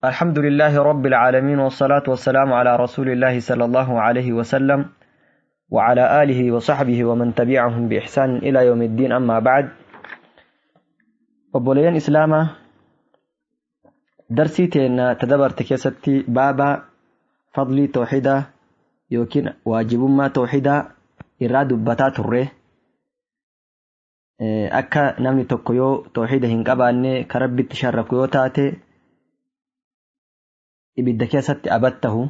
الحمد لله رب العالمين، والصلاة والسلام على رسول الله صلى الله عليه وسلم وعلى آله وصحبه ومن تبعهم بإحسان إلى يوم الدين. أما بعد، obboleeyyan islaamaa، darsii teenna tadabarte keessatti baaba fadlii tawxiidaa yookiin waajibummaa tawxiidaa irraa dubbataa turre. Akka namni tokko yoo tawxiida hin qabaanne, ka Rabbitti sharraku yoo taate, ibidda keessatti abattahu.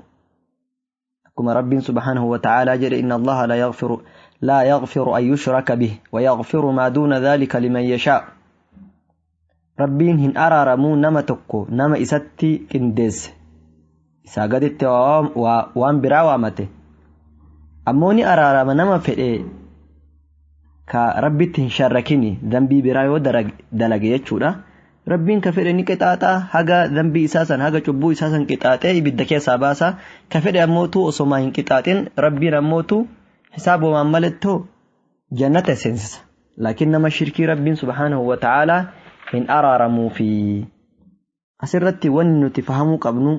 Akkuma Rabbiin سبحانه وتعالى jedhe: إن الله لا يغفر أن يشرك به ويغفر ما دون ذلك لمن يشاء. Rabbiin hin araaramuu nama tokko nama isatti qindeesse, isaa gaditti waan biraa waamate. Ammoo ni araarama nama fedhe ka Rabbitti hin sharrakini, dambii biraa yoo dalage jechuudha. Rabbiin ka fedhe ni qixaaxaa, haga dambii isaa san, haga cubbuu isaa san qixaaxee ibidda keessaa baasa. Ka fedhe ammootu osomaa hin qixaaxin, Rabbiin ammootu hisaabumaan malettoo jannata seensisa. Laakiin nama shirkii Rabbiin سبحانه وتعالى hin araaramuufi. Asirratti wanni nuti fahamuu qabnu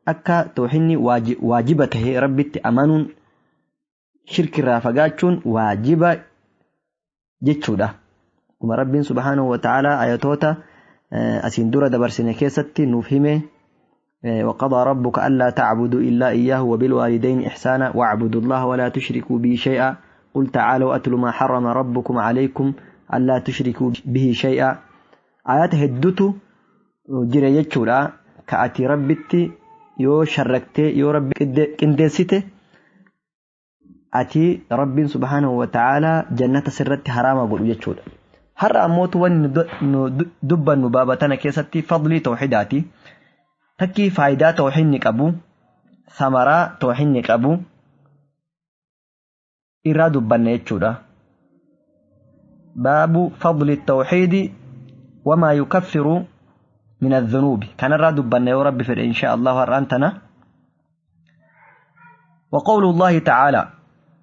akka tawxiidni waajiba tahe, Rabbitti amanuun, shirkirraa fagaachuun waajiba jechuudha. Akkuma Rabbiin سبحانه وتعالى ayatoota asiin dura dabarsine keessatti nuuf hime: وقضى ربك ألا تعبدوا إلا إياه وبالوالدين إحسانا واعبدوا الله ولا تشركوا به شيئا قل تعالوا أتل ما حرم ربكم عليكم ألا تشركوا به شيئا. Ayata hedduutu jira jechuudha, ka ati Rabbitti yoo sharraktee, yoo Rabbi qindeessite, ati Rabbiin سبحانه وتعالى jannata sirratti haraama godhu jechuudha. Har'a ammootu wanni nu dubbannu baaba tana keessatti fadlii tawxiidaati. Takkii faayidaa tawxiidni qabu, samaraa tawxiidni qabu irraa dubbanna jechuudha. باب فضل التوحيد وما يكفر من الذنوب kanarraa dubbanna yoo Rabbi fedhe، إن شاء الله. Har'aan tana وقول الله تعالى،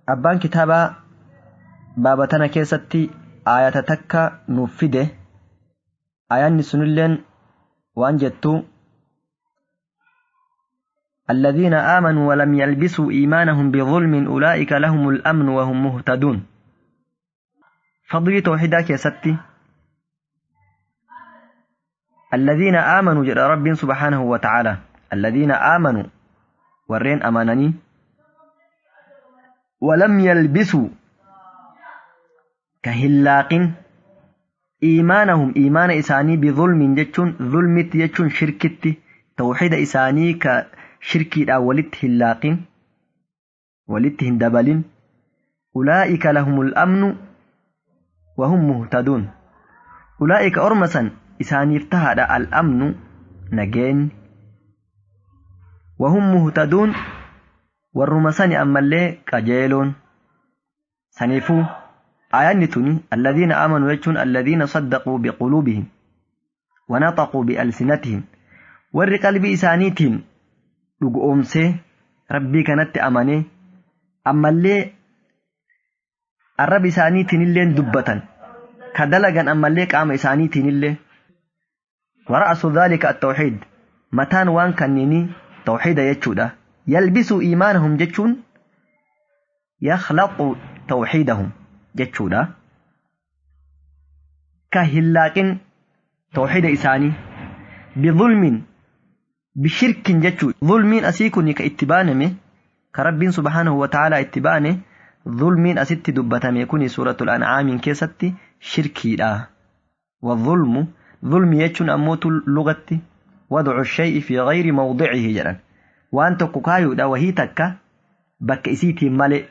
abbaan kitaabaa baaba tana keessatti aayata takka nuuf fide. Aayanni sunilleen waan jettu: الذين آمنوا ولم يلبسوا إيمانهم بظلم أولئك لهم الأمن وهم مهتدون. فضل توحيدا keessatti الذين آمنوا jedha Rabbiin سبحانه وتعالى. الذين آمنوا، warreen amananii، ولم يلبسوا، ka hin laaqin، إيمانهم، iimaana isaanii، بظلم jechuun zulmitti jechuun shirkitti, tawxiida isaanii ka shirkiidhaan walitti hin laaqin, walitti hin dabalin، أولئك لهم الأمن وهم مهتدون. أولئك، orma san isaaniif tahaadha، الأمن، nageenyi، وهم مهتدون، warruma sani ammallee qajeeloon. Saniifuu aayanni tuni الذين آمنوا jechuun الذين صدقوا بقلوبهم ونطقوا بألسنتهم، warri qalbii isaaniitiin dhugoomsee Rabbii kanatti amanee, ammallee arraba isaaniitiin illee dubbatan, ka dalagan ammallee qaama isaaniitiin illee. ورأس ذلك التوحيد، mataan waan kanniinii tawxiida jechuudha. يلبسوا إيمانهم jechuun يخلطوا توحيدهم jechuudha. Ka hin laaqin tawxiida isaanii بظلم، بشرك jechuu. Zulmiin asii kun ka itti baaname, ka Rabbiin سبحانه وتعالى itti baane, zulmiin asitti dubbatame kuni suuratul an'aamiin keessatti shirkiidha. والظلم، zulmi jechuun ammootu lugatti وضع الشيء في غير موضعه jedhan. Waan tokko kaayuudha, wahii takka bakka isiitiin malee.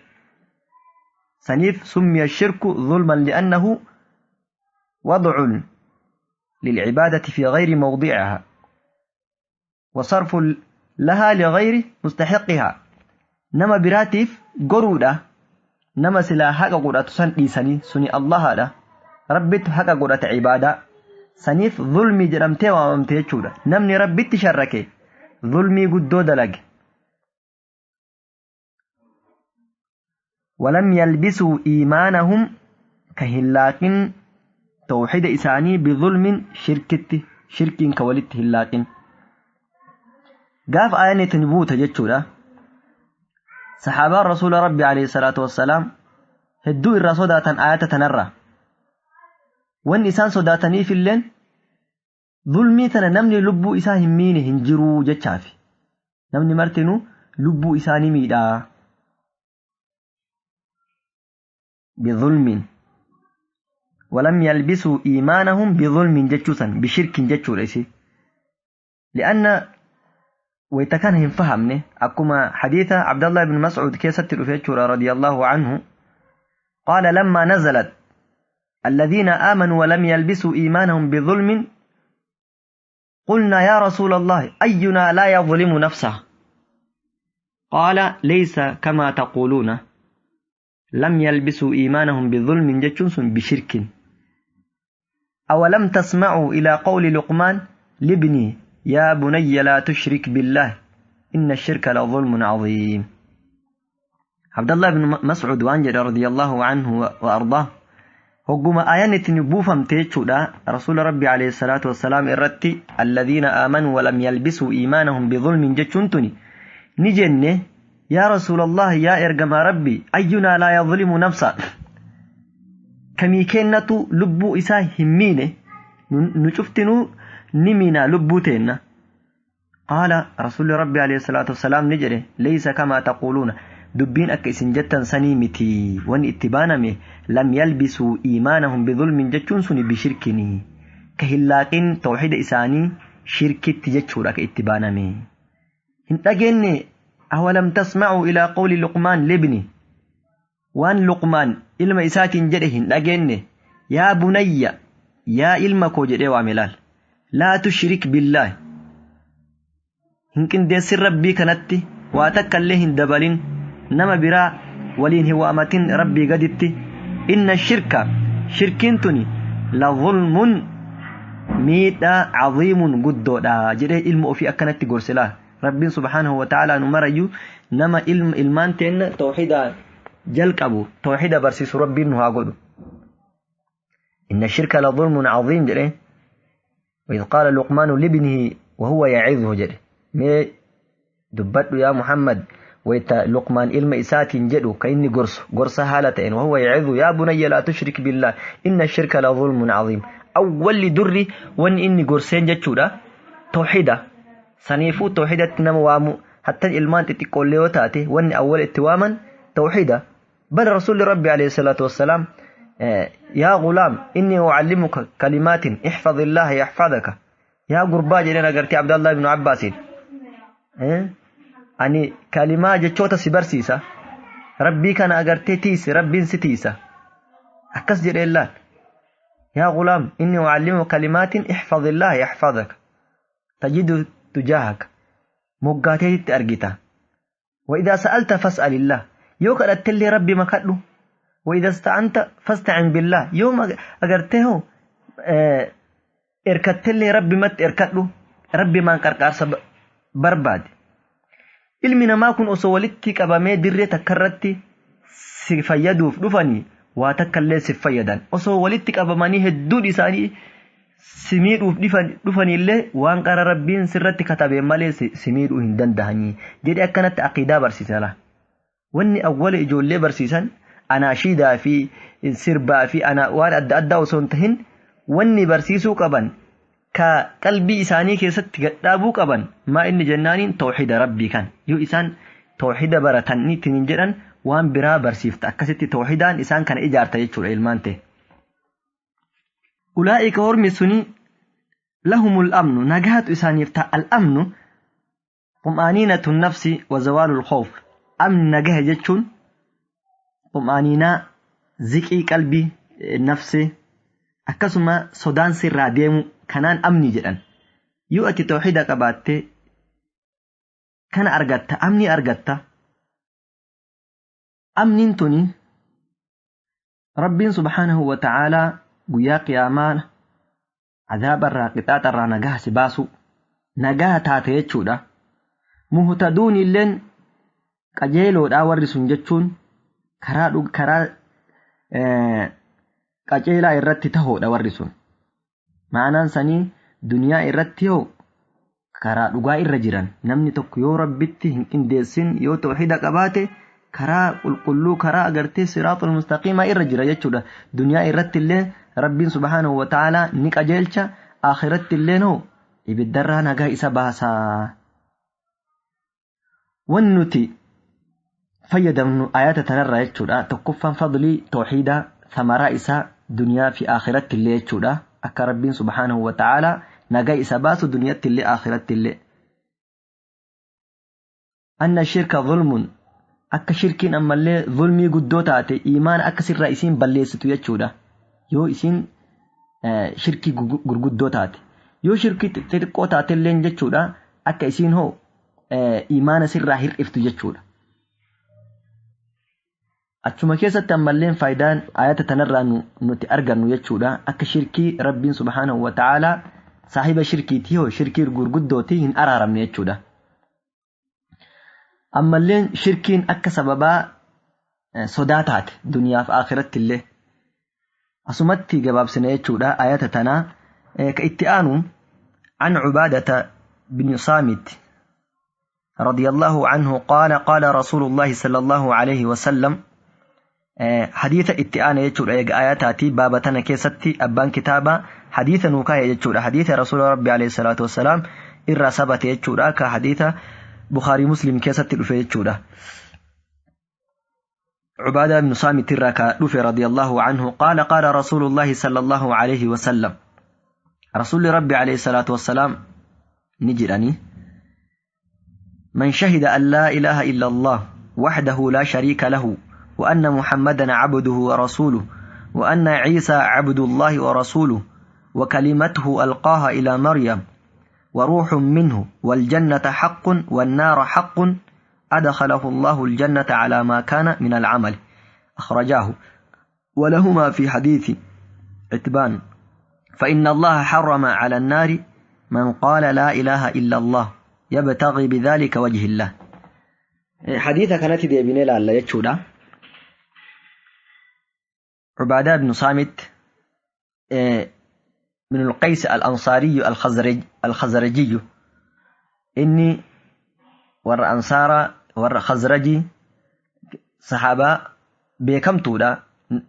Saniif سمي الشرك ظلما لأنه وضع للعبادة في غير موضعها وصرف لها لغير مستحقها. Nama biraatiif goruudha, nama silaa haqa godhatu san dhiisanii. Suni Allahaadha, Rabbitu haqa godhata cibaadaa. Saniif zulmii jedhamtee waamamte jechuudha. Namni Rabbitti sharrake zulmii guddoo dalage. ولم يلبسوا إيمانهم، ka hin laaqin tawxiida isaanii، بظلم، shirkitti, shirkiin ka walitti hin laaqin. Gaaf aayanni itti buute jechuudha. Saxaabaan rasuula rabbi alayhi salaatu wassalaam hedduu irraa sodaatan aayata tanarraa. Wanni isaan sodaataniif illeen zulmii tana namni lubbuu isaa hin miine hin jiruu jechaafi. Namni martinuu lubbuu isaa ni miidhaa. Bizulmin walam yalbisuu iimaanahum bizulmin jechuusan bishirkin jechuudha isi. Li'anna wayta kana hin fahamne akkuma hadiisa Abdallah ibn Mas'ud keessatti dhufe jechuudha radiyallahu anhu. Qaala lamma nazalat الذين آمنوا ولم يلبسوا إيمانهم بظلم قلنا يا رسول الله أينا لا يظلم نفسه؟ قال ليس كما تقولون لم يلبسوا إيمانهم بظلم جتشنس بشرك. أولم تسمعوا إلى قول لقمان لابني يا بني لا تشرك بالله إن الشرك لظلم عظيم. عبد الله بن مسعود وأنجل رضي الله عنه وأرضاه hogguma aayanni ittiin buufamte jechuudha rasuula rabbi alayhi salaatu wassalaam irratti alladhiina aamanuu walam yalbisuu iimaanahum bidhulmin jechuun tuni ni jenne yaa rasuulallah yaa ergamaa rabbi ayyunaa laa yadhlimu nafsa kamii kennatu lubbuu isaa hin miine nu cuftinuu ni miina lubbuu teenna. Qaala rasuulli rabbi alayhi salaatu wassalaam ni jedhe laysa kamaa taquuluuna dubbiin akka isin jettan sanii miti wanni itti baaname lam yalbisuu iimaanahum bidhulmin jechuun suni bishirkini ka hillaaqin tawxiida isaanii shirkitti jechuudha ka itti baaname. Hin dhageenye awalam tasma'uu ilaa qawli luqmaan libni waan luqmaan ilma isaatiin jedhe hin dhageenye yaa bunayya yaa ilma koo jedhee waame laal laa tushrik billaahi hin qindeessin rabbii kanatti waa takka illee hin dabalin nama biraa waliin hin waamatin rabbii gaditti inna shirka shirkiin tuni la zulmun miidhaa caziimun guddoodha jedhee ilma ofii akkanatti gorse laal. Rabbiin subhaanahu wa ta'aalaa nu marayyuu nama ilmaan teenna tawxiida jalqabu tawxiida barsiisu rabbiin nu haa godhu. Inna shirka la zulmun caziim jedhee وإذ قال لقمان لابنه وهو يعظه jedhe mee dubbadhu yaa Muhammad ويتا لقمان إلما إساتين جدو كإني قرص قرص هالتين وهو يعظ يا بني لا تشرك بالله إن الشرك لظلم عظيم. أول دري وإن إني قرصين جدشورا توحيدة سنيفو توحيدة نموامو حتى الإلمان تتقول ليوتاتي وإن أول اتواما توحيدة. بل رسول ربي عليه الصلاة والسلام يا غلام إني أعلمك كلمات احفظ الله يحفظك يا قرباج لنا قرتي عبد الله بن عباس ani kalimaa jechoota si barsiisa rabbii kana agartee tiisi rabbiin si tiisa akkas jedheen laal yaa gulaam inni ucallimuka kalimaatin ixfad illaha yaxfadaka tajidu tujaahaka moggaateetitti argita waidaa sa'alta fas'al illah yoo kadhattellee rabbi makadhu waidaa ista'anta fasta'in billah yoo agartee hoo erkattellee rabbi matti erkadhu rabbi maan qarqaarsa barbaade. Ilmi namaa kun osoo walitti qabamee dirree takka irratti si fayyaduuf dhufanii waa takka illee si fayyadan osoo walitti qabamanii hedduun isaanii si miidhuuf dhufanillee waan qara rabbiin sirratti katabee malee si miidhuu hin dandahanii jedhee akkanatti aqiidaa barsiisa laal. Wanni awwala ijoollee barsiisan anaashiidaa fi sirbaa fi waan adda addaa osoo hin tahin wanni barsiisuu qaban ka qalbii isaanii keessatti gadhaabuu qaban maa inni jennaaniin tawxiida rabbii kan yoo isaan tawxiida baratanii ittiin hin jedhan waan biraa barsiifta akkasitti tawxiidaan isaan kana ijaarta jechuudha ilmaan ta'e. Ulaa'ika hormi suni lahumul amnu nagaatu isaaniif ta'a al-amnu xum'aaniinatu nafsi wa zawaalul khawf amni nagaha jechuun xum'aaniinaa ziqii qalbii nafsi akkasuma sodaan sirraa deemu kanaan amni jedhan yoo ati tawxiida qabaatte kana argatta amni argatta. Amniin tuni rabbiin subhaanahu wa ta'aalaa guyyaa qiyaamaa cadaabarraa qixaaxarraa nagaha si baasu nagaha taate jechuudha. Muhtaduun illeen qajeeloodhaa warri sun jechuun karaa qajeelaa irratti tahoodha warri sun. Ma'anaan sanii duniyaa irratti hoo Karaa dhugaa irra jiran namni tokko yoo Rabbitti hin qindeessin, yoo tawxiida qabaate, karaa qulqulluu, karaa agartee siraaxul mustaqiimaa irra jira jechuudha. Duniyaa irratti illee Rabbiin subhaanahu wa ta'aalaa ni qajeelcha, akhiratti illee noo ibiddarraa nagaa isa baasaa. Wanni nuti fayyadamnu ayata tanarraa jechuudha, tokkoffaan fadlii tawxiidaa, thamaraa isaa duniyaa fi akhiratti illee jechuudha, akka Rabbiin subhaanahu wa ta'aalaa nagaa isa baasu duniyatti illee akhiratti illee. Anna shirka zulmun, akka shirkiin ammallee zulmii guddoo taate, iimaana akka sirraa isiin balleessitu jechuudha. Yoo isiin shirkii gurguddoo taate, yoo shirkii xixiqqoo taate illee jechuudha, akka isiin hoo iimaana sirraa hir'iftu jechuudha. Achuma keessatti ammalleen faayidaan ayata tanarraa nuti argannu jechuudha, akka shirkii Rabbiin subhaanahu wa ta'aalaa saahiba shirkiitii hoo shirkii gurguddootii hin araaramne jechuudha. Ammalleen shirkiin akka sababaa sodaa taate duniyaaf akhiratti illee. Asumatti gabaabsine jechuudha ayata tanaa. Ka itti aanu عن عبادة بن صامت رضي الله عنه قال قال رسول الله صلى الله عليه وسلم. حديث اتئان يجور آياتاتي بابتنا كيستي أبان كتابة حديث نوكا يجور حديث رسول ربي عليه الصلاة والسلام إرى سبت يجور كحديث بخاري مسلم كيستي رفي يجور. عبادة بن صامت الركا رفي رضي الله عنه قال قال رسول الله صلى الله عليه وسلم، رسول ربي عليه الصلاة والسلام نجرني: من شهد أن لا إله إلا الله وحده لا شريك له، وأن محمدا عبده ورسوله، وأن عيسى عبد الله ورسوله، وكلمته ألقاها إلى مريم وروح منه، والجنة حق والنار حق، أدخله الله الجنة على ما كان من العمل. أخرجاه. ولهما في حديث عتبان: فإن الله حرم على النار من قال لا إله إلا الله يبتغي بذلك وجه الله. حديث كانت دي بنيل على يتشودا. عبادة بن صامت من القيس الأنصاري الخزرجي، إني ور أنصار ور خزرجي صحابة بكمتودا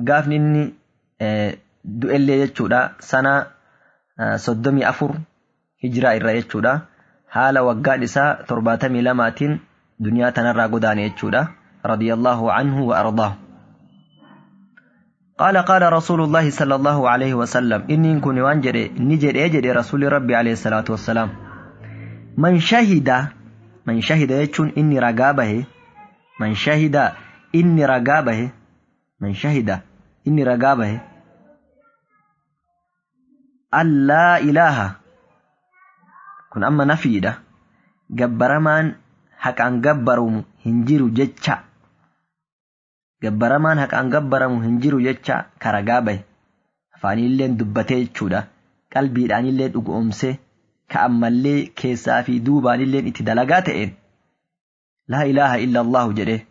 قافني إني du'ellee jechuudha sana 34 hijiraa irra jechuudha, haala waggaan isaa 72tiin duniyaa tanarraa godaane jechuudha, radiyallahu anhu wa ardaahu. قال قال رسول الله صلى الله عليه وسلم، إني كن وان جري نجري جري رسول ربي عليه الصلاة والسلام: من شهد، من شهد يجون إني رقابه، من شهد إني رقابه، من شهد إني رقابه أن لا إله، كن أما نفيدة جبرمان حق أن جبرم هنجيرو جتشا، جبرمان حق أن جبرم هنجيرو جتشا كرجابه فاني اللي دبته تشودا قلبي أني اللي أقومسه كأملي كيسافي دوبان اللي اتدلقاتين لا إله إلا الله جره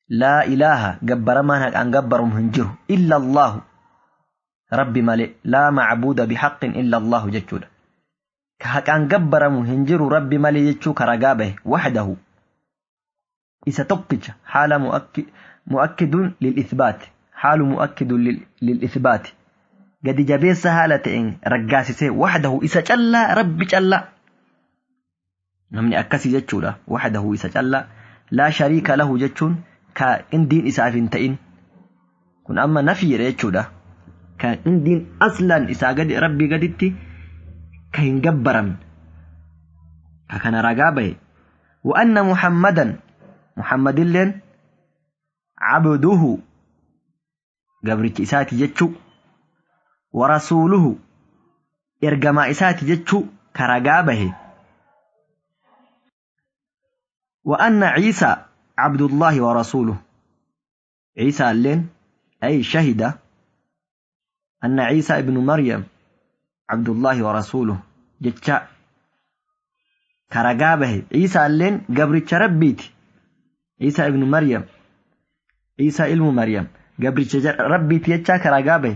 لا إله جبرمان حق أن جبرم هنجيرو إلا الله ربي مالي لا معبود بحق إلا الله جتشودا كان جبرم هنجرو ربي مالي جتشو كرجابه وحده إذا تقج حال مؤكد للإثبات، حال مؤكد للإثبات قد جابي سهالة رجاسي وحده إذا جل ربي جل نمني أكسي جتشودا وحده إذا جل لا شريك له جتشون كإن دين إسافين كن أما نفي جتشودا كإن دين أصلا إذا قد ربي قدتي كإن جبرم كان رجابه. وأن محمدا محمد لين عبده قبرك إساتي جتشو ورسوله إرجما إساتي جتشو كرجابه. وأن عيسى عبد الله ورسوله، عيسى لين أي شهد أن عيسى ابن مريم عبد الله ورسوله جتشا كرجابه. عيسى لين قبرك ربيتي عيسى ابن مريم عيسى ilmu مريم قبرك ربيتي جتشا كرجابه.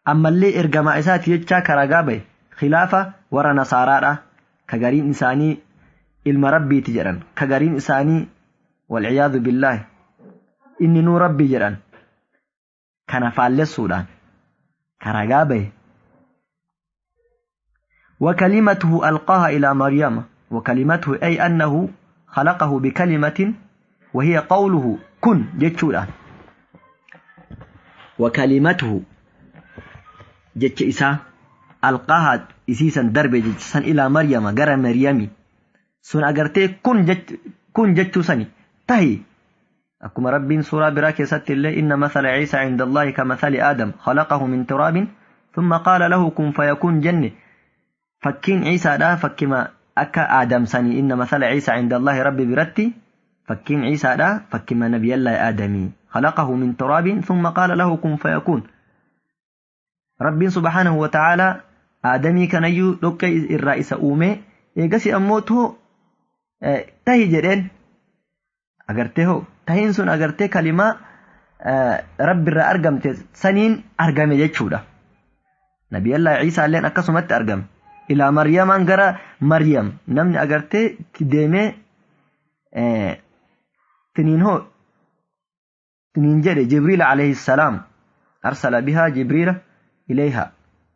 أما اللي إرجما إساتي جتشا كرجابه خلافة ورا نصارى Ka gariin isaanii ilma rabbiiti jedhan, ka gariin isaanii walciyaadu billaahi inni nuu rabbii jedhan, kana faallessuudhaan ka ragaa bahe. وكلمته ألقاها إلى مريم، وكلمته أي أنه خلقه بكلمة وهي قوله كن جتشولا. وكلمته جتش إسا ألقاها إسيسا درب جتشسا إلى مريم جرى مريمي سن أجرتي كن جت كن جتشوسني تهي. أكما رب سورة براك ست الله إن مثل عيسى عند الله كمثل آدم خلقه من تراب ثم قال له كن فيكون جنة. فكين عيسى دا فكما أكا آدم سني إن مثل عيسى عند الله ربي برتي فكين عيسى دا فكما نبي الله آدمي خلقه من تراب ثم قال له كن فيكون. ربي سبحانه وتعالى آدمي كان يو لك الرئيس أومي إيجاسي أموته تهي جرين أجرته تهين سن أجرته كلمة رب الرأ أرجمت سنين أرجم يجودا نبي الله عيسى لين أكسمت أرجم إلى مريم أنجرا مريم نمني أجرته تدمي تنين هو تنين جري جبريل عليه السلام أرسل بها جبريل إليها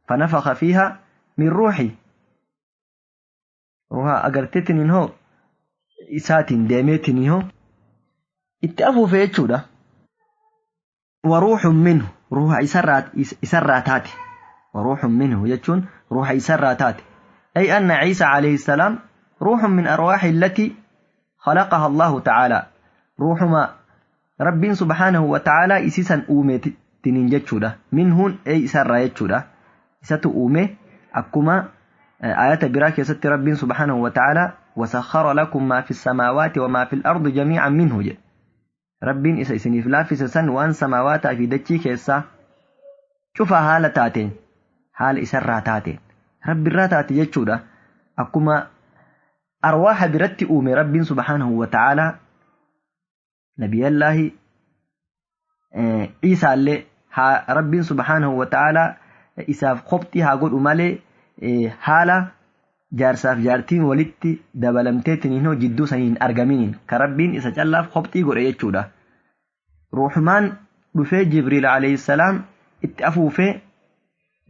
فنفخ فيها من روحي روها أجرته تنين هو إساتين دمي تنين هو اتأفوا في يجودا وروح منه روح إسراتات وروح منه يجون روح إسراتات أي أن عيسى عليه السلام روح من أرواح التي خلقها الله تعالى روح ما رب سبحانه وتعالى إسيسا أومي تنين جتشودا منهن أي إسر يجودا إساتو أومي أكما آيات براك يست رب سبحانه وتعالى وسخر لكم ما في السماوات وما في الأرض جميعا منه جد رب إسا إسني فلافس سن وان سماوات في دتشي كيسا شوف حالة تاتين حال إسر تاتين رب الراتات يجودا أكما أرواح برت أومي رب سبحانه وتعالى نبي الله عيسى اللي رب سبحانه وتعالى إساف خبتي هاقول أمالي حالة جارساف جارتين ولدتي دبلمتين هنا جدو سنين أرجمين كربين إسا جلاف خبتي قول يجودا روحمان رفي جبريل عليه السلام اتأفو في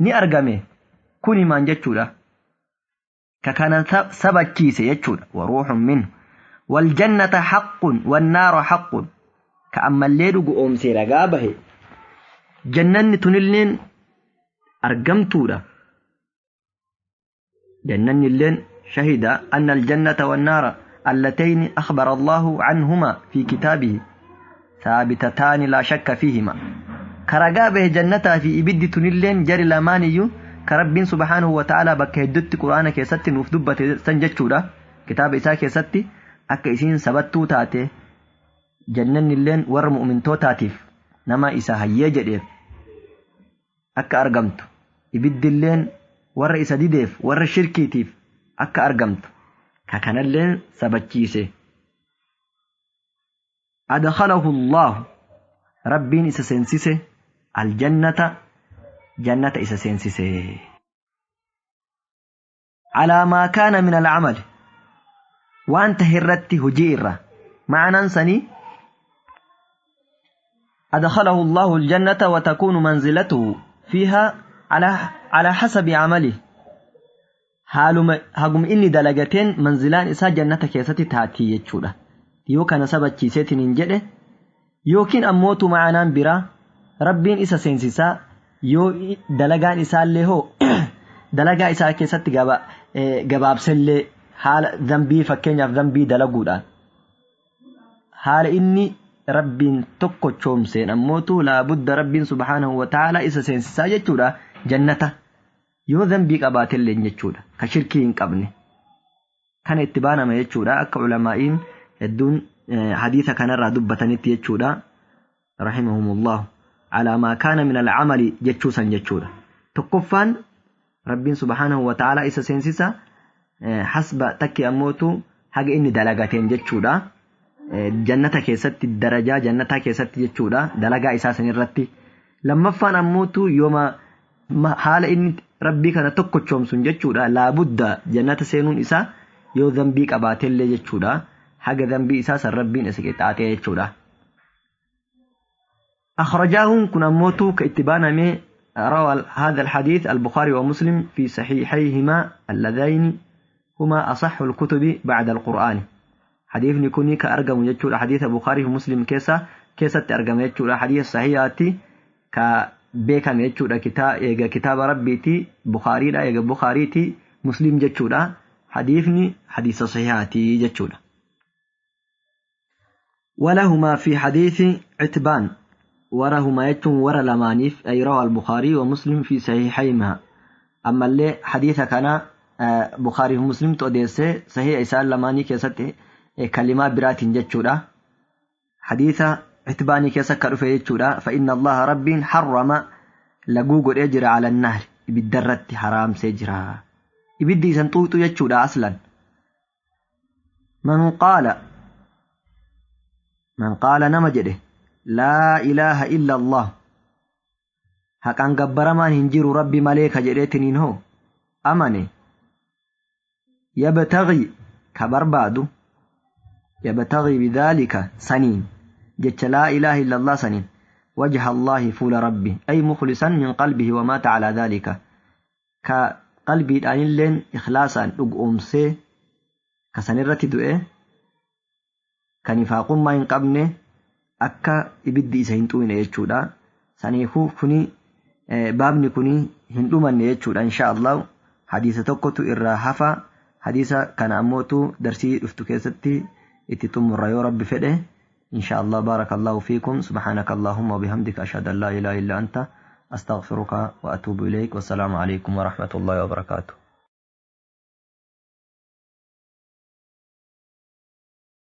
ni argame kuni maan jechuudha ka kana sabachiise jechuudha waruuxun minhu waljannata haqqun wannaaru haqqun ka ammallee dhugu oomsee ragaa bahe jannanni tunilleen argamtuudha jannanni illeen shahida anna aljannata wannaara allatayni akhbara allahu canhuma fi kitaabihi thaabitataani laa shakka fiihima كرجابه جنتها في إبدي تنلين جري لمانيو كربين سبحانه وتعالى بك هدت قرآن كيستي نوف دبة سنجتشورا كتاب إساء كيستي أكا إسين سبتو تاتي جنن اللين ور مؤمن تو تاتيف نما إساء هيجريف أكا أرقمت إبدي اللين ور إسا ديديف ور شركيتيف أكا أرقمت ككان اللين سبتشيسي أدخله الله ربين إسا سنسيسي الجنة جنة إسا سينسيسي على ما كان من العمل وأنت هرت هجيرة معنى سني أدخله الله الجنة وتكون منزلته فيها على حسب عمله هاقم إني دلقتين منزلان إسا جنة كيستي تاتي يتشوله يو كان سبت كيستي ننجده يوكين أموت معنا برا ربين إسا سينسيسا يو دلقان إسا اللي هو دلقا إسا كيست قباب سلي حال ذنبي فكين يف ذنبي دلقودا حال إني ربين تكو تشومسين أموتو لابد ربين سبحانه وتعالى إسا سينسيسا يجودا جنة يو ذنبي قبات اللي يجودا كشركين قبني كان اتبانا ما يجودا أكا علمائين الدون حديث كان را دبتنيت يجودا رحمهم الله على ما كان من العمل جتشوسا جتشودا تكفان ربين سبحانه وتعالى إسا سينسيسا حسب تكي أموتو حق إني دلقاتين جتشودا جنة كيست الدرجة جنة كيست جتشودا دلقا إساسا نرتي لما فان أموتو يوم حال إني Rabbii kana tokkochoomsun jechuudha laabudda jannata seenuun isaa yoo dhanbii qabaatellee jechuudha haga dhanbii isaa san Rabbiin isa qixaaxee jechuudha. أخرجاه كن أموتو كاتبان روى هذا الحديث البخاري ومسلم في صحيحيهما اللذين هما أصح الكتب بعد القرآن. حديث نكوني كأرقم يجول حديث البخاري ومسلم كيسا كيسا تأرقم يجول حديث صحيحاتي كبيكم يجول كتاب ربيتي بخاري لا يجا بخاريتي مسلم جتشولا حديثني حديث صحيحاتي جتشولا. ولهما في حديث عتبان ورهما يتم ور لمانيف أي روى البخاري ومسلم في صحيحيهما. أما اللي حديث كان بخاري ومسلم توديسه صحيح إسال لماني كيست كلمة برات جتشولا حديث عتباني كيست كرفه جتشولا فإن الله رب حرم لقوق الأجر على النهر بالدرة حرام سجرا ibiddi isan xuuxu jechuudha aslan. Man qaala nama jedhe laa ilaaha illa Allah haqaan gabbaramaan hin jiru Rabbi malee ka jedheetiniin hoo amane yabtagii ka barbaadu yabtagii bidhaalika saniin jecha laa ilaaha illa Allah saniin wajha Allahi fuula Rabbi ay mukhlisan min qalbihi wa maata calaa dhaalika ka qalbiidhaanilleen ikhlaasaan dhugoomsee ka sanirratti du'e kan nifaaqummaa hin qabne akka ibiddi isa hin xuqne jechuudha. Saniifuu kuni baabni kuni hin dhumanne jechuudha insha Allah. Hadiisa tokkotu irraa hafa. Hadiisa kana ammootu darsii dhuftu keessatti itti xumurra yoo Rabbi fedhe insha Allah. Baarakallahu fiikum. Subhaanaka Allahumma wabihamdika ashhadu an laa ilaaha illa anta أستغفرك وأتوب إليك والسلام عليكم ورحمة الله وبركاته.